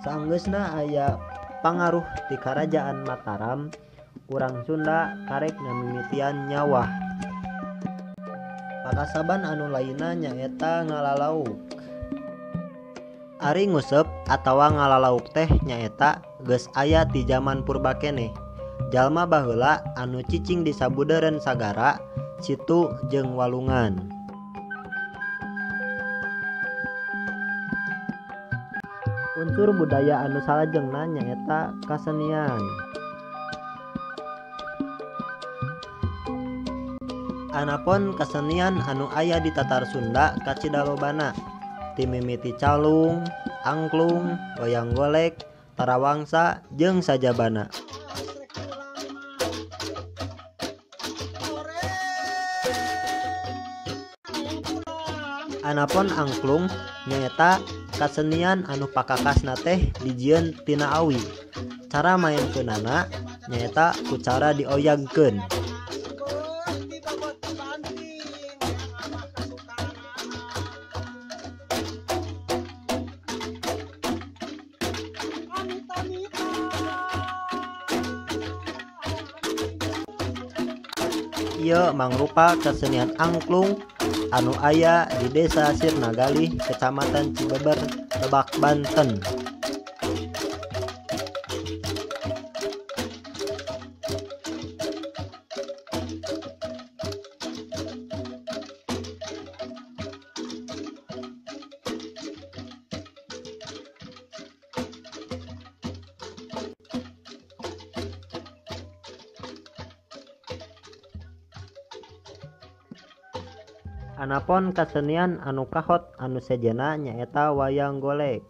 Saenggeusna aya pangaruh ti Karajaan Mataram, urang Sunda karek ngamimitian nyawah. Pakasaban anu lainna nyaeta ngalalauk. Ari nguseup atawa ngalalauk teh nyaeta geus aya ti jaman purba keneh. Jalma baheula anu cicing di sabudeureun sagara, situ jeung walungan. Unsur budaya anu salajengna nyaeta kasenian. Anapon kasenian anu aya di Tatar Sunda kacida lobana, ti mimiti calung, angklung, wayang golek, tarawangsa jeung sajabana. Anapon angklung nyaeta kasenian anu pakakasna teh dijieun tina awi. Cara maenkeunana nyaeta ku cara dioyagkeun. Ieu mangrupa kesenian angklung anu aya di Desa Sirnagalih, Kecamatan Cibeber, Lebak, Banten. Anapon kasenian anu kahot anu sejenna nyaeta wayang golek.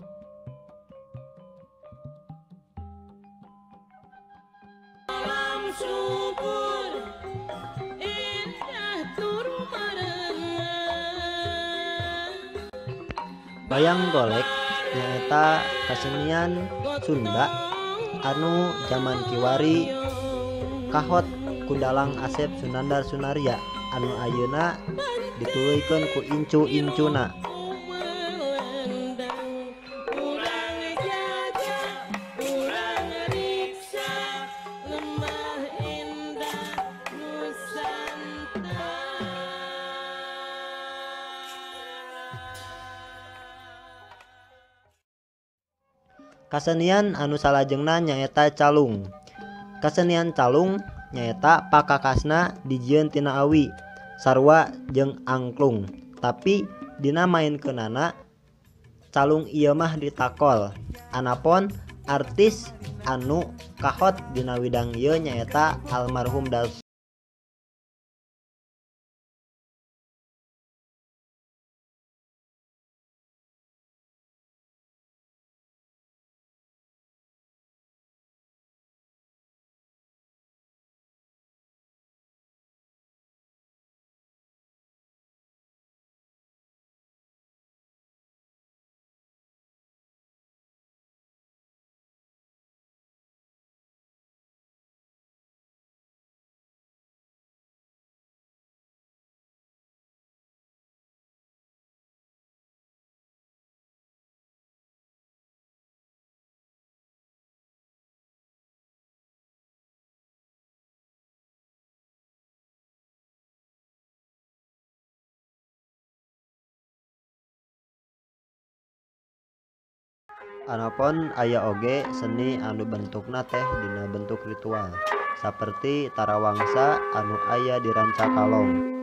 Wayang golek nyaeta kasenian Sunda anu jaman kiwari kahot ku dalang Asep Sunandar Sunarya anu ayeuna dituluykeun ku incu-incuna. Kasenian anu salajengna nyaeta calung. Kasenian calung nyaeta pakakasna dijieun tina awi, sarua jeung angklung, tapi dina mainkeunana calung ieu mah ditakol. Anapon artis anu kahot dina widang ieu nyaeta almarhum Darso. Anapon aya oge seni anu bentukna teh dina bentuk ritual, saperti tarawangsa anu aya di Rancakalong.